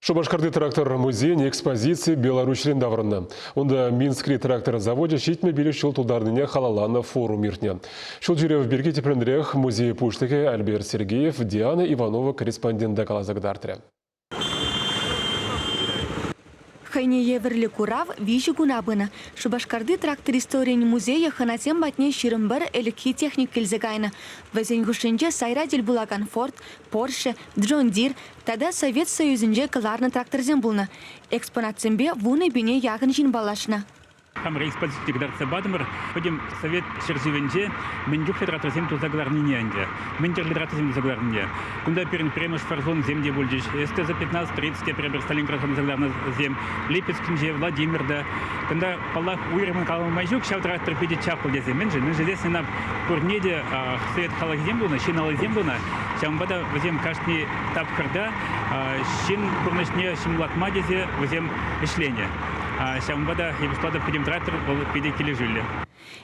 Шупашкарти трактор музейӗн экспозицийӗ Беларуҫрен таврӑннӑ. Унта Минскри трактор завочӗ 75 ҫул тултарнине халалланӑ форум иртнӗ. Ҫул ҫӳрев пирки тӗплӗнрех музей пуҫлӑхӗ Альберт Сергеев Диана Иванова корреспондента каласа кӑтартрӗ. Хӑйне евӗрлӗ курав виҫӗ куна пынӑ. Шупашкарти трактор историйӗн музейӗ хӑнасем патне 21 ӗлӗкхи техника илсе кайнӑ. Вӗсен хушшинче сайра тӗл пулакан Форд, Порше, Джон Дир тата Совет Союзӗнче кӑларнӑ тракторсем пулнӑ. Экспонатсемпе вунӑ пине яхӑн ҫын паллашнӑ. Хамӑр экспозици кӑтартса патӑмӑр. Пӗтӗм совет ҫӗршывӗнче мӗн чухлӗ тракторсем туса кӑларнине ӗнтӗ. Мӗн тӗрлӗ тракторсем туса кӑларнине. Кунта пирӗн пӗрремӗш форсунсем те пулчӗҫ. СТЗ-15-30 те пӗр-пӗр Сталинград туса кӑларнисем. Липецкинче, Владимирта. Кунта, паллах, уйрӑммӑн калама май ҫук, ҫав трактор питӗ чаплӑ тесе. Мӗншӗн? Мӗншӗн тесен ӑна пурне те совет халӑхӗсем тунӑ, ҫын аллисем тунӑ. Ҫавӑнпа та вӗсем кашни тапхӑрта ҫын пурнӑҫне ҫӑмӑллатма тесе вӗсем ӗҫленӗ. Ҫавӑнпа та эпӗ шутлатӑп, пӗтӗм трактор вӑл питӗ килӗшӳллӗ.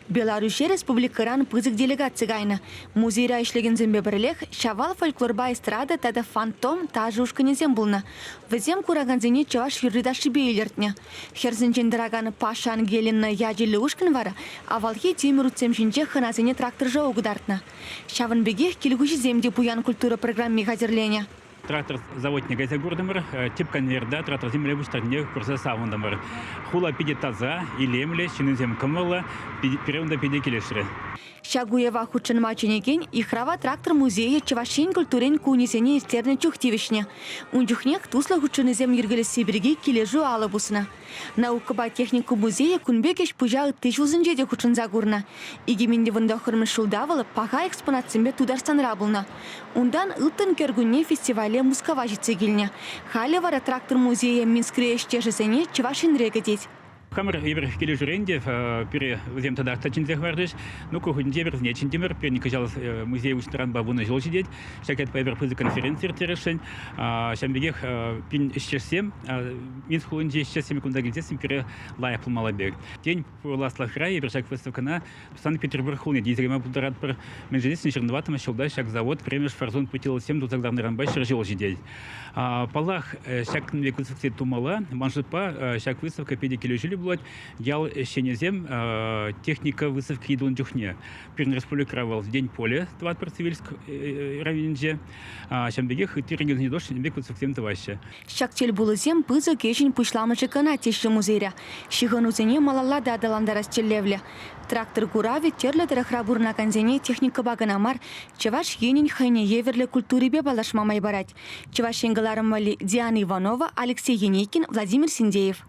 Беларуҫе республикӑран пысӑк делегаци кайнӑ. Музейра ӗҫлекенсемпе пӗрлех Ҫавал фольклорпа эстрада тата Фантом ташӑ ушкӑнӗсем пулнӑ. Вӗсем куракансене чӑваш юрри-ташшипе илӗртнӗ. Хӗрсенчен тӑракан Паша Ангелина ячӗллӗ ушкӑн вара авалхи тимӗр утсем ҫинче хӑнасене трактор-шоу кӑтартнӑ. Ҫавӑн пекех кил хуҫисем те пуян культура программи хатӗрленӗ. Трактор заводне кайса куртӑмӑр, тӗп конвейерта тракторсем мӗнле пуҫтарнине курса савӑнтӑмӑр. Хула питӗ таса, илемлӗ, ҫыннисем кӑмӑллӑ, пире унта питӗ килӗшрӗ. Ҫак уява хутшӑнма чӗнекен Йыхрава трактор музейӗ Чӑваш Ен культурин кунӗсене ирттернӗ чух тивӗҫнӗ. Ун чухнех туслӑ хутшӑнусем йӗркелесси пирки килӗшӳ алӑ пуснӑ. Наукӑпа техника музейӗ кун пек ӗҫ-пуҫа ытти ҫулсенче те хутшӑнса курнӑ. 2019 ҫулта вӑл паха экспонатсемпе Тутарстанра пулнӑ. Унтан Ылтӑн кӗркунне фестивале Мускава ҫитсе килнӗ. Халӗ вара трактор музейӗ Минскри ӗҫтешӗсене Чӑваш Енре кӗтет. Хамӑр эпир килӗшӳрен те пире вӗсем татах та чӗнсе хӑварчӗҫ. Ну, ку хутӗнче эпир вӗсене чӗнтӗмӗр. Пирӗн кӑҫал музей уҫнӑранпа вунӑ ҫул ҫитет. Ҫак ятпа эпир пысӑк конференци ирттересшӗн. Ҫавӑн пекех пин ӗҫтешсем, Минск хулинчи ӗҫтешсем кунта килсессӗн пире лайӑх пулмалла пек. Тен, пуласлӑхра эпир ҫак выставкӑна Санкт-Петербург хулине те илсе кайма пултаратпӑр. Мӗншӗн тесен ҫырӑнтӑваттӑмӗш ҫулта ҫак завод пӗрремӗш форсун путиловсем туса кӑларнӑранпа 100 ҫул ҫитет. Паллах, ҫак пек выставкӑсем тумалла. Ман шутпа, ҫак выставка питӗ килӗшӳллӗ пулать. Ял ӗҫченӗсем техника выставки тунӑ чухне пирӗн республикӑра вӑл День поля тӑватпӑр Цивильск районӗнче. Ҫавӑн пекех ытти регионсенче тоже пек выставкӑсем тӑваҫҫӗ. Ҫак тӗлпулусем пысӑк ӗҫӗн пуҫламӑшӗ кӑна теҫҫӗ музейре. Ҫыхӑнусене малалла та аталантарас тӗллевлӗ. Трактор куравӗ тӗрлӗ тӑрӑхра пурӑнакансене техникӑпа кӑна мар, Чӑваш Енӗн хӑйне евӗрлӗ культурипе паллашма май парать. Чӑваш Ен кӑларӑм валли Диана Иванова, Алексей Енейкин, Владимир Синдеев.